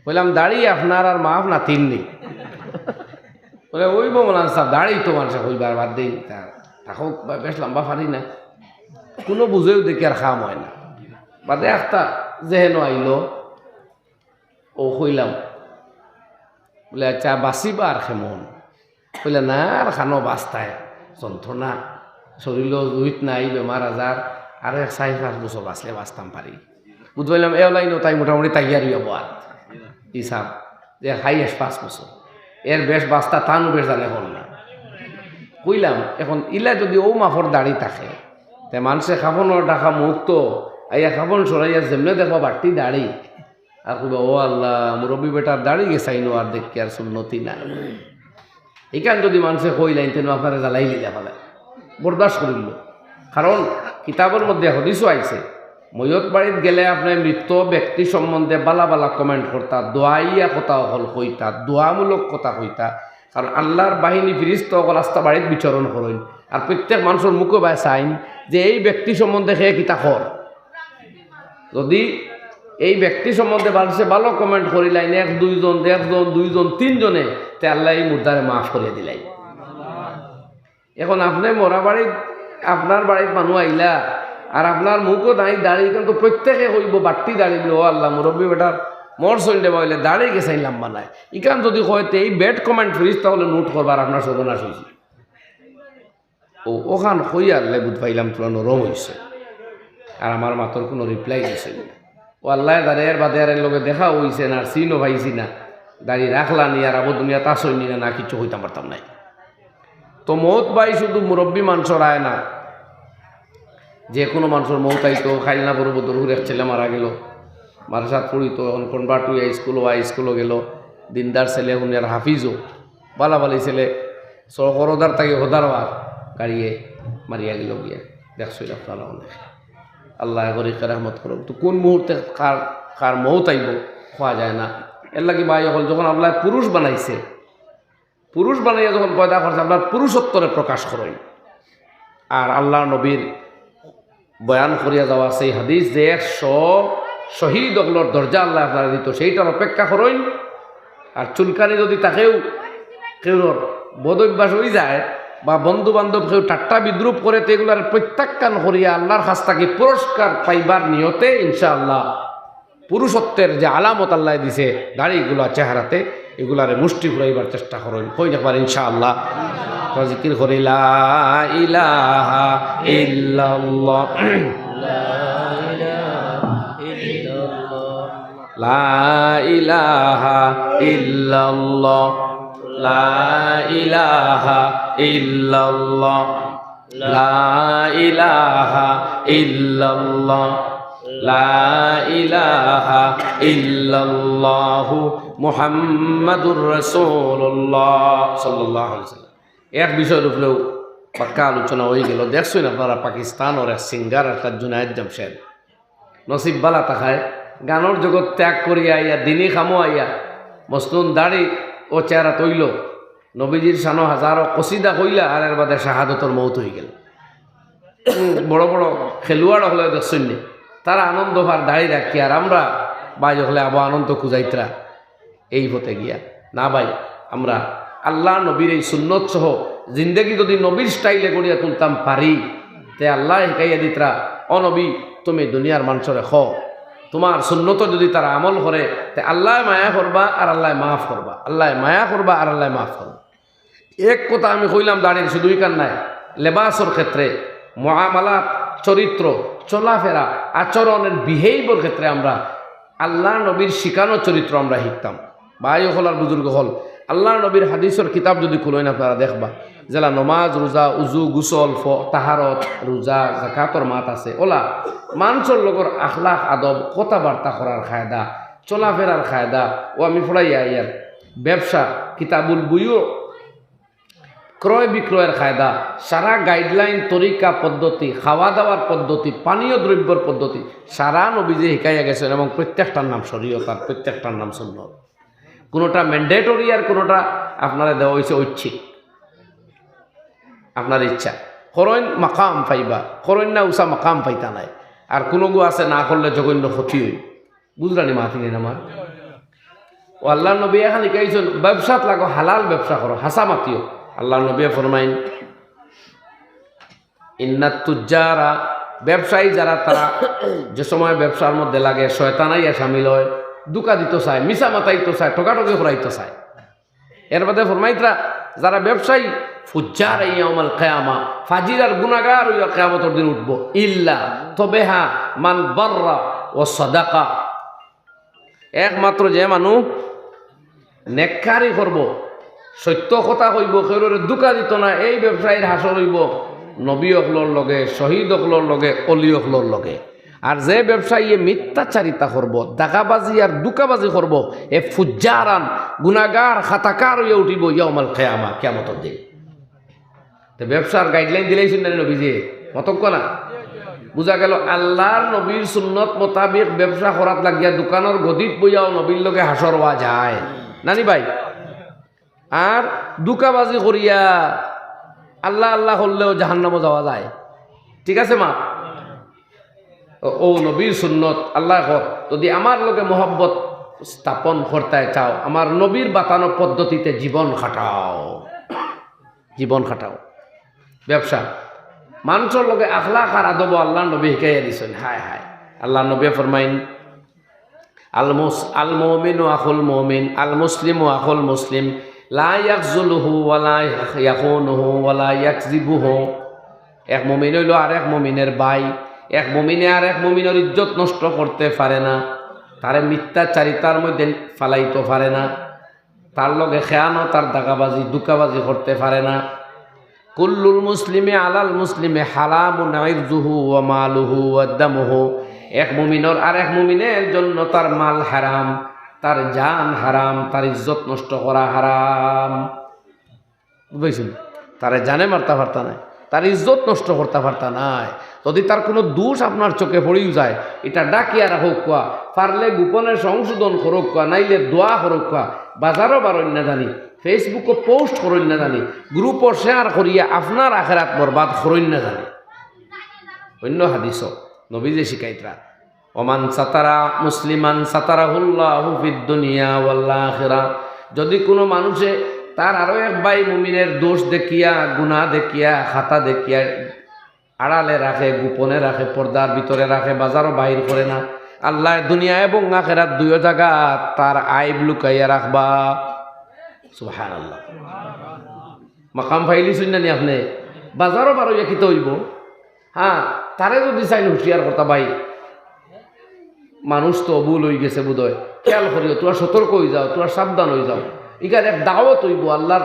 কইলাম, "দাড়ি আপনার আর মাফ নাতির নি।" বলে, "অইবো মৌলানা সাব, দাড়ি তো মানষে কইবার বাদ দেই, তা থাকউক বা, বেশ লাম্বা পারি না।" কুনু বুঝেও দেখি আর কাম অয় না। বাদে একটা যেহেন আইলো, অউ কইলাম, বলে, "আচ্ছা, বাঁচিবা আর কেমন?" কইলা, "না, আর কানো বাঁচতায়, যন্ত্রণা, শরীলো জুইত নাই, বেমার আজার, আর এক চাইর পাঁচ বছর বাঁচলে বাঁচতাম পারি।" বুঝবাইলাম, এ লাইনও তাই মোটামুটি তাইয়ার অইয়া বওয়াত। ই সাব, যে হাইয়েস্ট পাঁচ বছর। এর বেশ বাঁচতা তানু বেশ জানে হল না। কইলাম, এখন ইলা যদি অউ মাফর দাড়ি থাকে, তে মানষে কাফনর ঢাকা মুক্ত, আইয়া কাফন সরাইয়া যেমনে দেখবা বাট্টি দাড়ি, আর কইবা, "ও আল্লাহ, মুরব্বী বেটার দাড়ি গেছাইনো আর দেখি আর সুন্নতি না।" ইখান যদি মানষে কইলাইন, তেন আপনারে জ্বালাই লিলা ফালায়, বরদাস্ত করিল। কারণ কিতাবর মধ্যে হাদিসও আইছে, ময়ত বাড়িত গেলে আপনে মৃত ব্যক্তি সম্বন্ধে বালা বালা কমেন্ট করতা, দোয়াইয়া কথা অকল কইতা, দোয়ামূলক কথা কইতা। কারণ আল্লাহর বাহিনী ফিরিস্তা অকল আস্তা বাড়িত বিচরণ করইন, আর প্রত্যেক মানষর মুখো বায় চাইন যে এই ব্যক্তি সম্বন্ধে হে কিতা কর। যদি এই ব্যক্তি সম্বন্ধে মানষে ভালো কমেন্ট করিলাইন, এক দুইজন, একজন দুইজন তিনজনে, তে আল্লায় এই মুর্দারে মাফ করিয়া দিলাইন। এখন আপনে মরা বাড়িত, আপনার বাড়িত মানুষ আইলা, আর আপনার মুখও নাই দাড়ি, ইখান তো প্রত্যেকে কইবো বাট্টি দাড়ি বলে, "ও আল্লাহ, মুরব্বী বেটার মর সইল দেবা অইলে দাড়ি গেছাইন লম্বা নাই।" ইখান যদি কয়, তে এই ব্যাড কমেন্ট ফিরিস্তা অকলে নোট করবা আর আপনার সর্বনাশ অইছে। ও, অখান কইয়ার লেবুত পাইলাম তোরা নরম অইছে। আর আমার মাতর কুনু রিপ্লাই দিছে না। ও আল্লাহ জানে, এর বাদে আর এর লগে দেখা অইছে না, আর সিনও পাইছি না। দাড়ি রাখলা নি আর আবো দুনিয়াত আছইন নি না, না কিচ্ছু কইতাম পারতাম নায়। তো মউত ভাই শুধু মুরব্বী মানষর আয় না, যে কুনু মানষর মউত আইতো। কাইল না পরশু বদরপুর এক ছেলে মারা গেলো, মাদ্রাসাত পড়িতো, অখন কনভার্ট অইয়া স্কুলো আয়, স্কুলো গেলো, দিনদার ছেলে, হুনিয়ার হাফিজও, বালা বালি ছেলে, সড়কর ওদার থাকি হোদার ওয়ার গাড়িয়ে মারিয়া গেলো গিয়া। দেখছইন আপনারা অনেক। আল্লাহ গরিকে রহমত করুক। তো কুন মুহূর্তে কার, কার মউত আইবো, কওয়া যায় না। এরলাগি ভাই অকল, যখন আল্লায় পুরুষ বানাইছে, পুরুষ বানাইয়া যখন পয়দা করছে, আপনার পুরুষত্বরে প্রকাশ করইন। আর আল্লাহর নবীর বয়ান করিয়া যাওয়া সেই হাদিস যে একশো শহীদ অকলর দরজা আল্লায় আপনারে দিতো, সেইটার অপেক্ষা করইন। আর চুলকানি যদি থাকেও, কেউর বদ অভ্যাস অইযায় বা বন্ধু বান্ধব কেউ ঠাট্টা বিদ্রূপ করে, তে এগুলারে প্রত্যাখ্যান করিয়া আল্লাহর কাছ থাকি পুরস্কার পাইবার নিয়তে ইনশাআল্লাহ পুরুষত্বের যে আলামত আল্লায় দিছে, দাড়িগুলা চেহারাতে, এগুলারে মুষ্টি ঘুরাইবার চেষ্টা করইন। কইন একবার ইনশাআল্লাহ। তো জিকির করি, লা ইলাহা ইল্লাল্লাহ। লা ইলাহা ইল্লাল্লাহ। লা ইলাহা ইল্লাল্লাহ। লা ইলাহা ইল্লাল্লাহ। লা ইলাহা ইল্লাল্লাহু মুহাম্মাদুর রাসূলুল্লাহ সাল্লাল্লাহু আলাইহি ওয়াসাল্লাম। এক বিষয়র উপরেও পাক্কা আলোচনা অইগেলো। দেখছইন আপনারা, পাকিস্তানর এক সিঙ্গার একটা জুনায়েদ জামশেদ, নসিব বালা থাকায় গানর জগৎ ত্যাগ করিয়া আইয়া, দিনি কামো আইয়া, মসনুন দাড়ি ও চেহারাত অইলো, নবীজির শানো হাজারো কসিদা কইলা, আর এর বাদে শাহাদতর মউত অইগেলো। বড় বড় খেলোয়াড় অকলে দেখছইন নি, তারা আনন্দ পার দাড়ি রাখি, আর আমরা ভাই অকলে আবো আনন্দ খুজাইতরা এই পথে গিয়া। না ভাই, আমরা আল্লাহর নবীর এই সুন্নত সহ জিন্দেগি যদি নবীর স্টাইলে গড়িয়া তুলতাম পারি, তে আল্লায় হিকাইয়া দিতরা, "ও নবী, তুমি দুনিয়ার মানষরে কও, তুমার সুন্নতো যদি তারা আমল করে, তে আল্লায় মায়া করবা আর আল্লায় মাফ করবা, আল্লায় মায়া করবা আর আল্লায় মাফ করবা।" এক কথা আমি কইলাম, দাড়ির শুধু ইখান নায়, লেবাসর ক্ষেত্রে, মুআমালাত, চরিত্র, চলাফেরা, আচরণের, বিহেভর ক্ষেত্রে আমরা আল্লাহর নবীর শিখানো চরিত্র আমরা হিকতাম। ভাই অকল আর বুজুর্গ অকল, আল্লাহর নবীর হাদিসর কিতাব যদি খুলইন আপনারা দেখবা, যেলা নমাজ, রোজা, উজু, গোসল, ফ-, তাহারত, রোজা, জাকাতর মাত আছে, ওলা মানষর লগর আখলাক, আদব, কথাবার্তা করার কায়দা, চলাফেরার কায়দা, ও আমি পড়াইয়া আইয়ার ব্যবসা, কিতাবুল বুয়ু, ক্রয় বিক্রয়ের কায়দা, সারা গাইডলাইন, তরিকা, পদ্ধতি, খাওয়া দাওয়ার পদ্ধতি, পানীয় দ্রব্যর পদ্ধতি, সারা নবীজি হিকাইয়া গেছইন এবং প্রত্যেকটার নাম শরীয়ত আর প্রত্যেকটার নাম সুন্নত। কোনোটা ম্যান্ডেটরি আর কোনোটা আপনারে দেওয়া অইছে ঐচ্ছিক, আপনার ইচ্ছা। করইন মাকাম পাইবা, করইন না উষা মাকাম পাইতা নায়। আর কোনোগু আছে না করলে জঘন্য ক্ষতি অইবো। বুঝরানি মাতিনি না আমার? ও আল্লাহর নবী এখান হিকাইছইন, ব্যবসাত লাগো, হালাল ব্যবসা করো, হাছা মাতিও। আল্লাহর নবী ফরমাইন, "ইন্নাত তুজ্জারা", ব্যবসায়ী যারা, তারা যে সময় ব্যবসার মধ্যে লাগে, শয়তান আইয়া শামিল অয়, ধোঁকা দিতো চায়, মিছা মাতাইতো চায়, ঠকাঠকি করাইতো চায়। এর বাদে ফরমাইতরা, যারা ব্যবসায়ী, "ফুজ্জার ইয়াউমাল কিয়ামা", ফাজির আর গুনাগার অইয়া কিয়ামতর দিন উঠবো। ইল্লা, তবে হ্যাঁ, মান বাররা ওয়া সাদাকা, একমাত্র যে মানুষ নেককারি করবো, সত্য কথা কইবো, কেউরে ধোঁকা দিতো না, এই ব্যবসায়ীর হাশর অইবো নবী অকলর লগে, শহীদ অকলর লগে, অলি অকলর লগে। আর যে ব্যবসায়ীয়ে মিথ্যাচারিতা করবো, দাগাবাজি আর ধোঁকাবাজি করবো, এ ফুজ্জারান, গুনাগার, খাতাকার অইয়া উঠিবো ইয়াউমাল কিয়ামা, কিয়ামতর দিন। তে ব্যবসার গাইডলাইন দিলাইছইন না নবীজিয়ে? মাতউক্কা না? বুঝা গেল, আল্লাহর নবীর সুন্নত মোতাবেক ব্যবসা করাত লাগিয়া দোকানর গদিত বইয়াও নবীর লগে হাশর অওয়া যায়। নানি ভাই? আর ধোঁকাবাজি করিয়া আল্লাহ আল্লাহ করলেও জাহান্নামো যাওয়া যায়। ঠিক আছে মা? ও, ও নবীর সুন্নত, আল্লায় কর, যদি আমার লগে মহব্বত স্থাপন করতে চাও, আমার নবীর বাতানো পদ্ধতিতে জীবন কাটাও, জীবন কাটাও। ব্যবসা, মানষর লগে আখলাক আর আদব আল্লার নবী হিকাইয়া দিছইন। হায় হায়, আল্লার নবী ফরমাইন, "আল মুস-, আল মুমিনু আখুল মুমিন, আল মুসলিমু আখুল মুসলিম, লা ইয়াখজুলুহু ওয়া লা ইয়াখ-, ইয়াখুনুহু ওয়া লা ইয়াকযিবুহু।" এক মুমিন অইলো আরেক মুমিনের ভাই। এক মুমিনে আরেক মুমিনর ইজ্জত নষ্ট করতে পারে না, তারে মিথ্যাচারিতার মধ্যে ফালাইতো পারে না, তার লগে খেয়ানত আর দাগাবাজি, ধোঁকাবাজি করতে পারে না। কুল্লুল মুসলিমি আলাল মুসলিমি হারামুন ইরজুহু ওয়া মালুহু ওয়া দামুহু। এক মুমিনর আরেক মুমিনের জন্য তার মাল হারাম, তার জান হারাম, তার ইজ্জত নষ্ট করা হারাম। বুঝছইন? তারে জানে মারতা পারতা নায়, তার ইজ্জত নষ্ট করতা পারতা নায়। যদি তার কুনু দোষ আপনার চোখে পড়িও যায়, ইটা ঢাকিয়া রাখউক্কা, পারলে গোপনে সংশোধন করউক্কা, নাইলে দোয়া করউক্কা, বাজারো বারইন না জানি, Facebook-ও post করইন না জানি, group-ও share করিয়া আপনার আখেরাত বরবাদ করইন না জানি। অইন্য হাদিসো নবীজিয়ে শিখাইতরা, "ওমান সাতারা মুসলিমান সাতারাহুল্লাহু ফিদ দুনিয়া ওয়াল আখিরা।" যদি কুনু মানুষে তার আরো এক ভাই মুমিনের দোষ দেখিয়া, গুনাহ দেখিয়া, খাতা দেখিয়া আড়ালে রাখে, গোপনে রাখে, পর্দার ভিতরে রাখে, বাজারো বাইর করে না, আল্লায় দুনিয়া এবং আখেরাত দুইও জাগাত তার আইব লুকাইয়া রাখবা। সুবহানাল্লাহ। মাকাম পাইলিছইন না নি আপনে? বাজারো বারইয়া কিতা অইবো? হ্যাঁ, তারে যদি চাইন হুঁশিয়ার করতা, ভাই, মানুষ তো ভুল অইগেছে বোধহয়, খেয়াল করিও, তুরা সতর্ক অইযাও, তুরা সাবধান অইযাও। ইখান এক দাওয়াত অইবো, আল্লার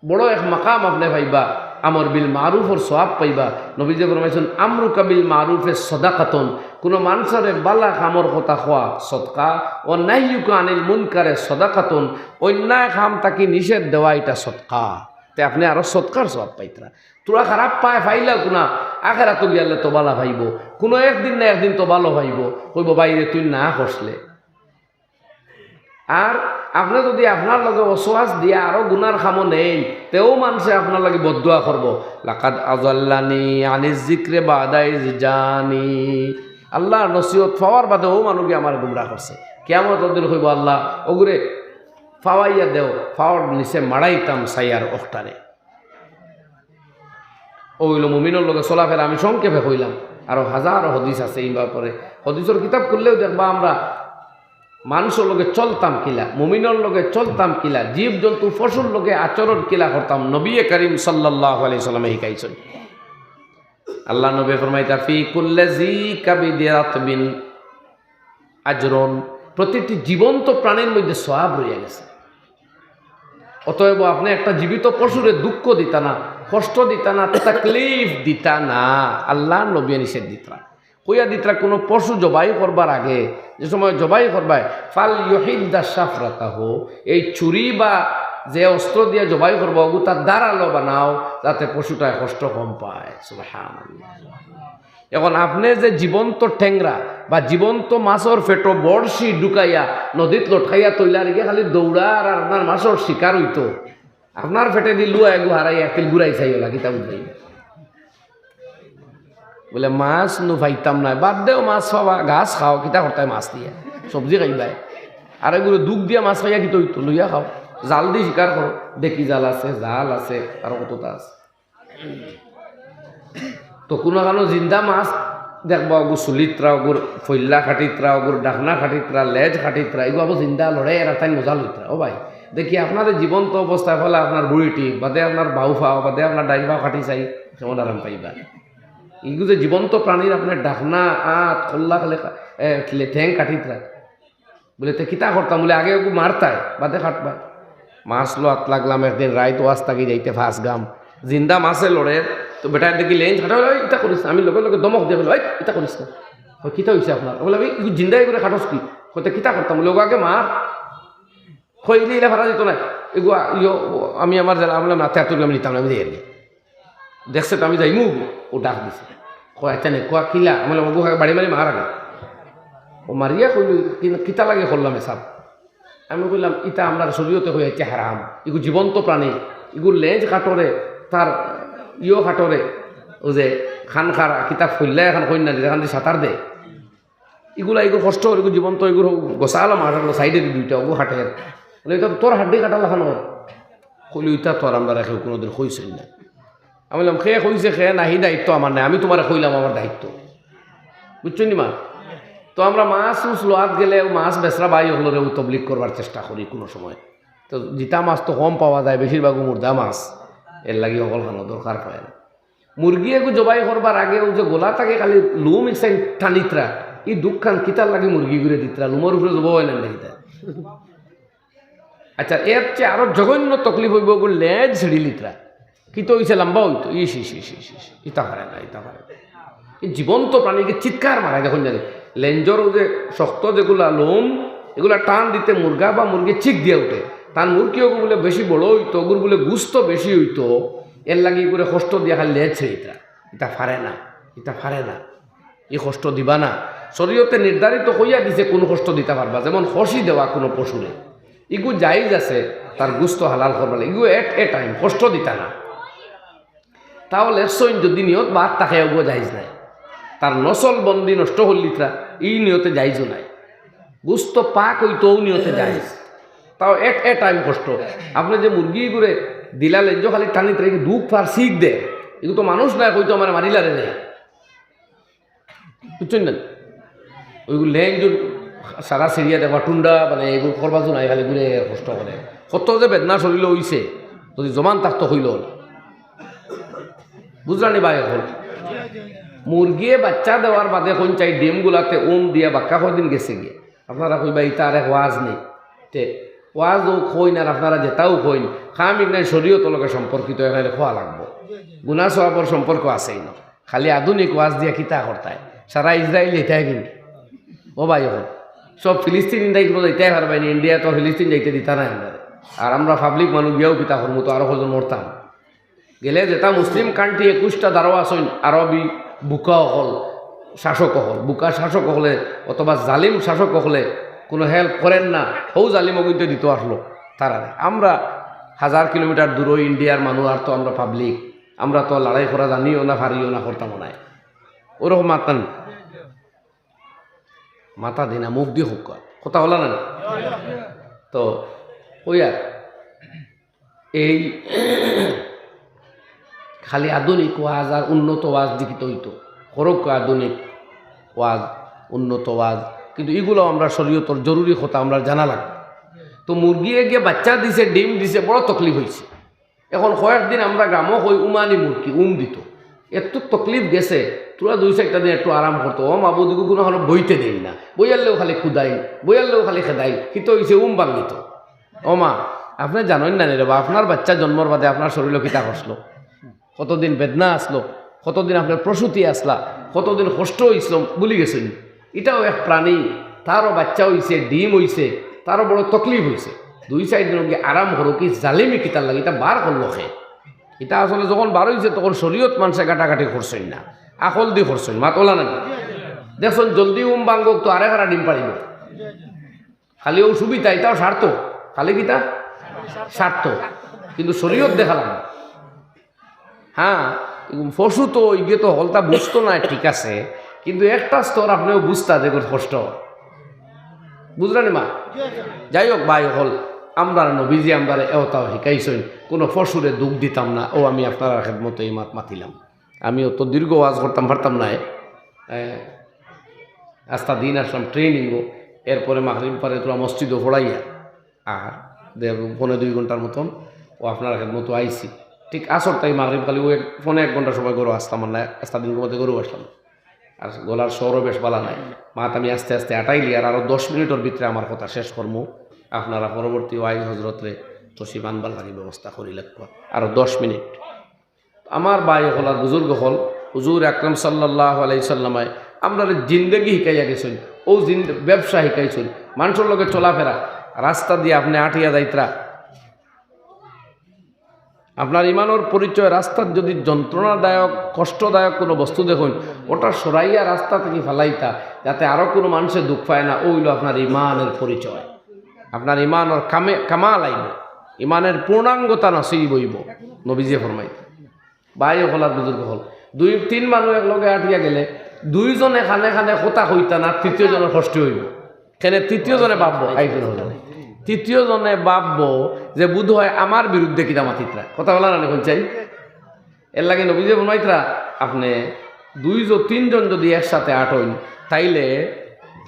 বড় এক মাকাম আপনে পাইবা, আমর বিল মারুফর সওয়াব পাইবা। নবীজিয়ে ফরমাইছইন, "আমরুকা বিল মারুফে সদাকাতুন।" কুনু মানষরে বালা কামর কথা কওয়া সদকা, "ওয়া নাহয়ুকা আনিল মুনকারে সদাকাতুন।" অন্যায় কাম থাকি নিষেধ দেওয়া ইটা সদকা। তে আপনে আরো সদকার সওয়াব পাইতরা। তুরা খারাপ পায় পাইলাও কুনা, আখেরাতো গিয়ালে তো বালা পাইবো। কুনু একদিন না একদিন তো বালা পাইবো। কইবো, "ভাইরে, তুই না করছলে।" আর আপনে যদি আপনার লগে ওয়াসওয়াস দিয়া আরো গুনার কামো নেইন, তেও মানষে আপনার লাগি বদদোয়া করবো, "লাকাদ আযাল্লানি আনিজ যিকরি বা'দা ইজ জাআনি।" আল্লার নসিহত পাওয়ার বাদে অউ মানুষে আমারে গুমরা করছে। কিয়ামতর দিন কইবো, "আল্লাহ, অগুরে পাওয়াইয়া দেও, পাওর নিচে মাড়াইতাম চাইয়ার অখটারে।" অউ অইলো মুমিনর লগে চলাফেরা। আমি সংক্ষেপে কইলাম, আরো হাজারো হাদিস আছে ই ব্যাপারে। হাদিসর কিতাব খুললেও দেখবা আমরা মানষর লগে চলতাম কিলা, মুমিনর লগে চলতাম কিলা, জীব-জন্তু পশুর লগে আচরণ কিলা করতাম, নবীয়ে করিম সাল্লাল্লাহু আলাইহি ওয়াসাল্লামে হিকাইছইন। আল্লার নবীয়ে ফরমাইতা, "ফি কুল্লি জি কাবিদি রাতবিন আজরুন", প্রতিটি জীবন্ত প্রাণীর মধ্যে সওয়াব রইয়া গেছে। অতএব আপনে একটা জীবিত পশুরে দুঃখ দিতা না, কষ্ট দিতা না, তাকলিফ দিতা না। আল্লার নবীয়ে নিষেধ দিতরা, কইয়া দিতরা, কুনু পশু জবাই করবার আগে, যে সময় জবাই করবায়, "ফাল ইউহিদ্দা শাফরাতাহু", এই ছুরি বা যে অস্ত্র দিয়া জবাই করবা, অগু তার ধারালো বানাও, যাতে পশুটায় কষ্ট কম পায়। সুবহানাল্লাহ। এখন আপনে যে জীবন্ত টেংরা বা জীবন্ত মাছর পেটো বড়শি ঢুকাইয়া নদীত লটকাইয়া থইলা, আর ইগে খালি দৌড়ার আর আপনার মাছর শিকার অইতো, আপনার পেটেদি লুয়া এগু হারাইয়া একটিল ঘুরাই চাইওলা, কিতা বুঝাই? বুলে, "মাছ নু পাইতাম নায়, বাদ দেও মাছ পাওয়া, ঘাস খাও, কিতা করতায় মাছ দিয়া? সবজি খাইবায়। আর এগুরে দুখ দিয়া মাছ খাইয়া কিতা অইতো, লইয়া খাও, জাল দি শিকার করো, দেখি জাল আছে, জাল আছে, আরো কততা আছে।" তো কুনু কানো জিন্দা মাছ দেখবা, অগুর চুলিতরা, অগুর ফইল্লা কাটিতরা, অগুর ডাকনা কাটিতরা, লেজ কাটিতরা, ইগু আবার জিন্দা লড়ে, এরা তাইন মজা লইতরা। ও ভাই, দেখি আপনারে জীবন্ত অবস্থায় পাইলে আপনার বুড়িটি, বাদে আপনার বাউ পাও, বাদে আপনার ডাইন পাও কাটি চাই, কেমন আরাম পাইবা? ইগু যে জীবন্ত প্রাণীর আপনার ডাকনা, আত, কল্লা খালে কা-, এ, ঠে-, ঠেং কাটিতরা। বুলে, "তে কিতা করতাম?" বুলে, "আগে অগু মারতায়, বাদে কাটবায়।" মাছ লওয়াত লাগলাম একদিন রাইত, ওয়াজ থাকি যাইতে পাঁচ গাম। জিন্দা মাছে লড়ের, তো বেটায় দেখি লেঞ্জ কাটে, "ওই, ইতা করিস না।" আমি লগে লগে ধমক দিয়া কইলাম, "ওই, ইতা করিস না।" কয়, "কিতা অইছে আপনার?" বুলে, "আমি ইগু জিন্দা ইগুরে কাটস কি?" কয়, "তে কিতা করতাম?" বুলে, "অগু আগে মার।" কইলে ইলা ফারা দিত না। এগু আ-, ইয়ো, আমি আমার জেলা, আমি বললাম, "না, তে আর তোর আমি নিতাম না, আমি যাই আর কি।" দেখছে তো আমি যাইমু, ও ডাক দিছে। কয়, "আচ্ছা নে, কওয়া কিলা?" আমি বললাম, "অগু বাড়ি মারি মার আগে।" ও মারিয়া কইল, "কি-, কিতা লাগি করলাম হিসাব?" আমি কইলাম, "ইতা আমরার শরীয়তে কই আইছে হারাম। ইগু জীবন্ত প্রাণী, ইগুর লেজ কাটরে, তার ইয়ো কাটরে, ও যে খানকার কিতা ফইল্লা এখন কইন না, যেখান দিয়ে সাঁতার দেয়।" ইগুলা, ইগু কষ্ট অর, ইগু জীবন্ত, ইগুর গোসা আলো মারার সাইডে দুইটা, অগু কাটের। বুলে, "ইতা তো তোর হাড্ডি কাটার লাখান অর।" কইল, "ইতা তো আর আমরারে কেউ কুনুদিন কইছইন না।" আমি বললাম, "কে কইছে কে নাহি দায়িত্ব আমার নাই, আমি তুমারে কইলাম আমার দায়িত্ব।" বুঝছো নি মা? তো আমরা মাছ উস লওয়াত গেলে ও মাছ বেচরা ভাই অকলরে ও তবলিগ করবার চেষ্টা করি কুনু সময়। তো জিতা মাছ তো কম পাওয়া যায়, বেশিরভাগ মুর্দা মাছ, এর লাগি হকলখানো দরকার পড়ে না। মুরগি এগু জবাই করবার আগে ও যে গলা থাকি খালি লুম ইকসাইন টানিতরা, ই দুঃখখান কিতার লাগি মুরগিগুরে দিতরা, লুমর উপরে জবাই অয় না দেখি তাই। আচ্ছা, এর চেয়ে আরো জঘন্য তকলিফ অইবো, ওগুর লেজ ছিঁড়ি লিতরা। কিতা অইছে, লম্বা অইতো? ইস, ইস, ইস, ইস, ইস, ইতা পারে না, ইতা পারে না। এই জীবন্ত প্রাণীকে চিৎকার মারা, দেখইন জানি। লেঞ্জর ও যে শক্ত যেগুলা লোম, এগুলা টান দিতে মুরগা বা মুরগি চিক দিয়া উঠে। তার মুরগি ওগু বুলে বেশি বড় অইতো, ওগুর বুলে গুস্ত বেশি অইতো, এর লাগি করে কষ্ট দিয়া খালি লেজ ছিঁড়িতরা। ইতা পারে না, ইতা পারে না। ই কষ্ট দিবা না। শরীয়তে নির্ধারিত কইয়া দিছে কুন কষ্ট দিতা পারবা, যেমন খসি দেওয়া কুনু পশুরে, ইগু জায়েজ আছে, তার গুস্ত হালাল করবা, ইগু at a time কষ্ট দিতা না। তাও লেখছইন যদি নিয়ত বাদ থাকে, ওগু জায়েজ নাই। তার নসল বন্দি নষ্ট করলিতরা, ই নিয়তে জায়েজও নাই। গুস্ত পাক অইতো, ও নিয়তে জায়েজ। তাও at a time কষ্ট। আপনে যে মুরগিগুরে দিলা লেঞ্জ খালি টানিতরা, দুখ পার শিখ দে, ইগু তো মানুষ নায়, কইতো আমারে মারিলারে নাই। বুঝছইন না? ওইগু লেঞ্জ সারা সিরিয়া দেখবা টুন্ডা, মানে, এগু করবা তো নাই, খালি ঘুরে কষ্ট করে। কত যে বেদনা শরীলো অইছে, যদি জবান থাকতো কইলো না। বুঝলা নি ভাই? অখন মুরগিয়ে বাচ্চা দেওয়ার বাদে কইন চাই ডিমগুলাতে উম দিয়া বাক্কা কয়দিন গেছে গিয়া। আপনারা কইবা, "ইতা আরেক ওয়াজ নি?" তে ওয়াজও কইন আর আপনারা যেতাও কইন, কাম ইগনাই শরীয়তর লগে সম্পর্কিত, এগনাইলে কওয়া লাগবো। গুনা সওয়াবর সম্পর্ক আছে ইনো। খালি আধুনিক ওয়াজ দিয়া কিতা করতায়? সারা ইসরায়েল যাইতায় কিন্তু। ও ভাই, অখন সব ফিলিস্তিন ইন্ডিয়া ইগুলো যাইতায় পারবায় নি, ইন্ডিয়া তো ফিলিস্তিন যাইতে দিতা নায় আমরারে। আর আমরা পাবলিক মানুষ গিয়াও কিতা করমু, তো আরো কয়জন মরতাম। গেলে যেতা মুসলিম কান্ট্রি একুশটা ধারো আছইন, আরবি বুকা অকল, শাসক অকল, বুকা শাসক অকলে অথবা জালিম শাসক অকলে কুনু হেল্প করের না, হউ জালিম অগুইন্তে দিতো আছলো তারারে। আমরা হাজার কিলোমিটার দূরো ইন্ডিয়ার মানুষ, আর তো আমরা পাবলিক, আমরা তো লড়াই করা জানিও না, পারিও না, করতামও নায়। ওরকম মাততা নি, মাতা দি না, মুখ দি কউক্কা, কথা অলা না নি? তো ওই আর এই খালি আধুনিক ওয়াজ আর উন্নত ওয়াজ দেখিতে অইতো, করউক্কা আধুনিক ওয়াজ, উন্নত ওয়াজ, কিন্তু ইগুলাও আমরা শরীয়তর জরুরি কথা আমরা জানা লাগবো। তো মুরগিয়ে গিয়া বাচ্চা দিছে, ডিম দিছে, বড় তকলিফ অইছে। অখন কয়েকদিন আমরা গ্রামো কই উমানি মুরগি উম দিতো, এত তকলিফ গেছে, থুড়া দুই চাইরটা দিন একটু আরাম করতো। ও মাবুদ, ইগু কুনু খানো বইতে দেইন না, বইয়ারলেও খালি কুদাইন, বইয়ারলেও খালি খেদাইন, কিতা অইছে? উম ভাঙ্গিতো। ও মা, আপনে জানইন না নি রে বা, আপনার বাচ্চা জন্মর বাদে আপনার শরীলো কিতা করছলো? কতদিন বেদনা আছলো, কতদিন আপনার প্রসূতি আছলা, কতদিন কষ্ট অইছলো, ভুলি গেছইন নি? ইটাও এক প্রাণী, তারও বাচ্চা অইছে, ডিম অইছে, তারও বড় তকলিফ অইছে। দুই চাইর দিন অগি আরাম করউক, ই জালিমি কিতার লাগি, ইতা বার করলো কে? ইতা আসলে যখন বার অইছে তখন শরীয়ত মানষে কাটাকাটি করছইন না, আকল দি করছইন, মাত অলা না নি? দেখছইন, জলদি উম ভাঙ্গউক তো আরেক আরা ডিম পাড়িবো। খালি অউ সুবিধা, ইতাও স্বার্থ। খালি কিতা? স্বার্থ। কিন্তু শরীয়ত দেখালাম। হ্যাঁ, পশু তো ইগে তো হকলতা বুঝতো না, ঠিক আছে, কিন্তু একটা স্তর আপনেও বুঝতা যে কষ্ট। বুঝলা নি মা? যাই হোক ভাই অকল, আমরার নবীজি আমরারে এওতাও হিকাইছইন, কুনু পশুরে দুখ দিতাম না। অউ আমি আপনারার খেদমতো ই মাত মাতিলাম। আমি অত দীর্ঘ ওয়াজ করতাম পারতাম নায়। এ, আস্তা দিন আসলাম ট্রেনিংও, এরপরে মাগরিব পরে থুড়া মসজিদও পড়াইয়া, আর দেড়, পৌনে দুই ঘন্টার মতন অউ আপনারার খেদমতো আইছি। ঠিক আসর থাকি মাগরিব খালি অউ এক, পৌনে এক ঘন্টা সময় ঘরো আসলাম, আর নায় আস্তা দিন ঘুমাতে ঘরো আসলাম। আর গলার স্বরও বেশ ভালা নায়। মাত আমি আস্তে আস্তে আটাইলি, আর আরো দশ মিনিটর ভিতরে আমার কথা শেষ করমু। আপনারা পরবর্তী ওয়াইজ হজরতরে তশরিফ আনবার লাগি ব্যবস্থা করি লাগবো। আরো দশ মিনিট। আমার ভাই অকল আর বুজুর্গ অকল, হুজুর আকরাম সাল্লাল্লাহু আলাইহি সাল্লামে আমরারে জিন্দেগি হিকাইয়া গেছইন, অউ জিন্দ-, ব্যবসা হিকাইছইন, মানষর লগে চলাফেরা, রাস্তা দিয়া আপনে আটিয়া যাইতরা, আপনার ইমানর পরিচয়, রাস্তাত যদি যন্ত্রণাদায়ক, কষ্টদায়ক কুনু বস্তু দেখইন, অটা সরাইয়া রাস্তা থাকি ফালাইতা, যাতে আরো কুনু মানষে দুখ পায় না, অউ অইলো আপনার ইমানর পরিচয়। আপনার ইমানর কামে, কামাল আইবো, ইমানর পূর্ণাঙ্গতা নসিব অইবো। নবীজিয়ে ফরমাইতা, ভাই অকল আর বুজুর্গ অকল, দুই তিন মানুষ একলগে আটিয়া গেলে দুইজনে কানে কানে কথা কইতা না, তৃতীয় জনর কষ্ট অইবো। কেনে তৃতীয় জনে ভাববো, এই জন্য হলো। তৃতীয় জনে ভাববো যে বুধ হয় আমার বিরুদ্ধে কিতা মাতিতরা। কথা অলা না নি, কইন চাই? এর লাগি নবীজিয়ে ফরমাইতরা, আপনে দুইজন তিনজন যুদি একসাথে আটইন, তাইলে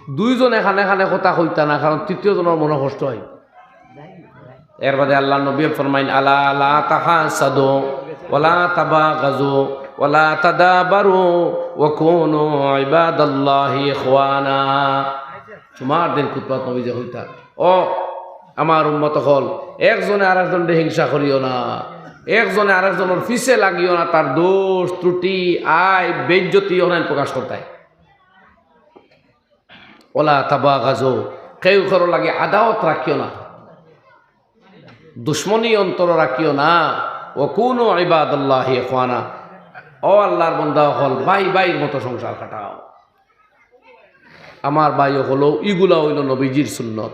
দুইজনে কানে কানে কথা কইতা না, কারণ তৃতীয় জনর মনো কষ্ট অয়। এর বাদে আল্লার নবীয়ে ফরমাইন, "আলা লা তাহাসাদু, ওয়ালা তাবাগাজু, ওয়ালা তাদাবারু, ওয়া কুনু ইবাদাল্লাহি ইখওয়ানা।" জুমার দিন খুতবাত নবীজিয়ে কইতা, "ও আমার উম্মত অকল, একজনে আরেকজনরে হিংসা করিও না, একজনে আরেকজনর পিছে লাগিও না, তার দোষ, ত্রুটি, আইব, বেইজ্জতি অখান প্রকাশ করতায়।" ওয়ালা তাবাগাজু, কেউ কারোর লাগি আদাওত রাখিও না, দুশমনি অন্তরো রাখিও না। ওয়া কুনু ইবাদাল্লাহি ইখওয়ানা, ও আল্লার বন্দা অকল, ভাই ভাইর মতো সংসার কাটাও। আমার ভাই অকল, ইগুলা অইলো নবীজির সুন্নত,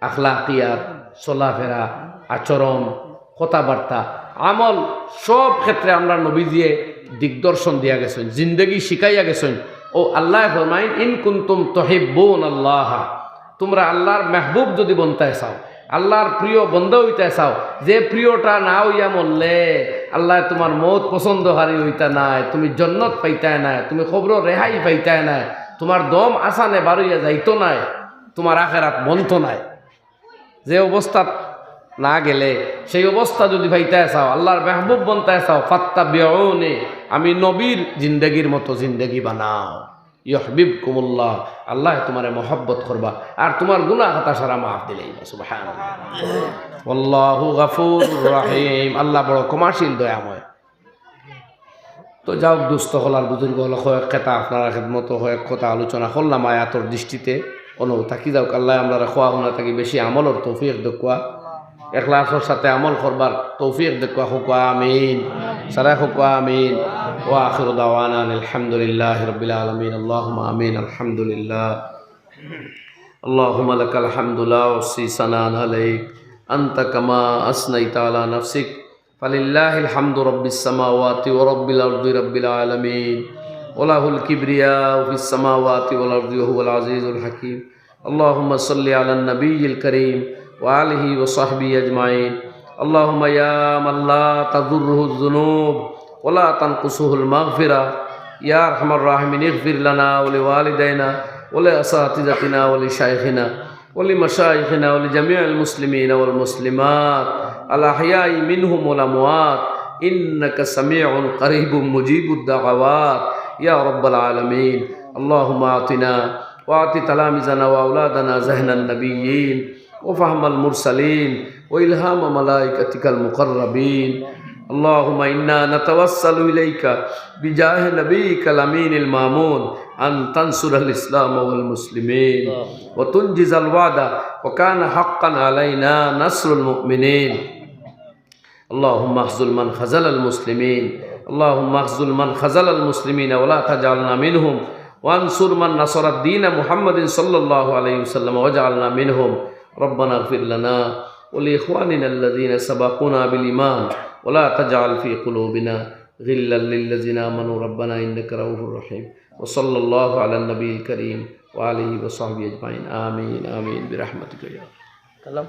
আখলাকিয়াত, চলাফেরা, আচরণ, কথাবার্তা, আমল, সব ক্ষেত্রে আমরার নবীজিয়ে দিকদর্শন দিয়া গেছইন, জিন্দেগি শিখাইয়া গেছইন। ও আল্লায় ফরমাইন, "ইন কুনতুম তুহিব্বুনাল্লাহ", তুমরা আল্লার মেহবুব যুদি বনতায় চাও, আল্লার প্রিয় বন্দা অইতায় চাও, যে প্রিয়টা না অইয়া মরলে আল্লায় তুমার মউত পছন্দকারী অইতা নায়, তুমি জন্নত পাইতায় নায়, তুমি কবরো রেহাই পাইতায় নায়, তুমার দম আসানে বারইয়া যাইতো নায়, তুমার আখেরাত বনতো নায়। যে অবস্থাত না গেলে, সেই অবস্থা যুদি পাইতায় চাও, আল্লার মেহবুব বনতায় চাও, "ফাত্তাবিউনি", আমি নবীর জিন্দেগির মতো জিন্দেগি বানাও। "ইউহবিবকুমুল্লাহ", আল্লায় তুমারে মহব্বত করবা, আর তুমার গুনাহ খাতা সারা মাফ দিলাইবা। সুবহানাল্লাহ। ওয়াল্লাহু গাফুরুর রাহিম, আল্লাহ বড় ক্ষমাশীল, দয়াময়। তো যাউক, দুস্ত অকল আর বুজুর্গ অকল, কয়েক কথা আপনারার খেদমতো কয়েক কথা আলোচনা করলাম আয়াতর দৃষ্টিতে। অনো থাকি যাউক, আল্লায় আমরারে কওয়া হুনা থাকি বেশি আমলর তৌফিক দেউক্কা, এখলাসর সাথে আমল করবার তৌফিক দেউক্কা। কউক্কা আমিন। সারায় কউক্কা আমিন। ওয়া আখিরু দাওয়ানা আলহামদুলিল্লাহি রাব্বিল আলামিন। আল্লাহুম্মা আমিন। আলহামদুলিল্লাহ। اللهم لك الحمد لا أحصي ثناء عليك أنت كما أثنيت على نفسك فلله الحمد رب السماوات ورب الأرض رب العالمين وله الكبرياء في السماوات والأرض وهو العزيز الحكيم. اللهم صل على النبي الكريم وآله وصحبه أجمعين. اللهم يا من لا تضره الذنوب ولا تنقصه المغفرة، يا أرحم الراحمين، اغفر لنا ولوالدينا ولأساتذتنا ولشيخنا ولمشايخنا ولجميع المسلمين والمسلمات الأحياء منهم والأموات، إنك سميع قريب مجيب الدعوات يا رب العالمين. اللهم أعطنا وأعط تلاميذنا وأولادنا ذهن النبيين وفهم المرسلين وإلهام ملائكتك المقربين. اللهم إنا نتوسل إليك بجاه نبيك الأمين المامون أن تنصر الإسلام والمسلمين وتنجز الوعد وكان حقا علينا نصر المؤمنين. اللهم اخذل من خذل المسلمين. اللهم اخذل من خذل المسلمين ولا تجعلنا منهم. وانصر من نصر الدين محمد صلى الله عليه وسلم واجعلنا منهم. ربنا اغفر لنا ولإخواننا الذين سبقونا بالإيمان ولا تجعل في قلوبنا غلا للذين آمنوا ربنا إنك رؤوف رحيم. وصلى الله على النبي الكريم وآله وصحبه أجمعين. آمين، آمين، برحمتك يا أرحم.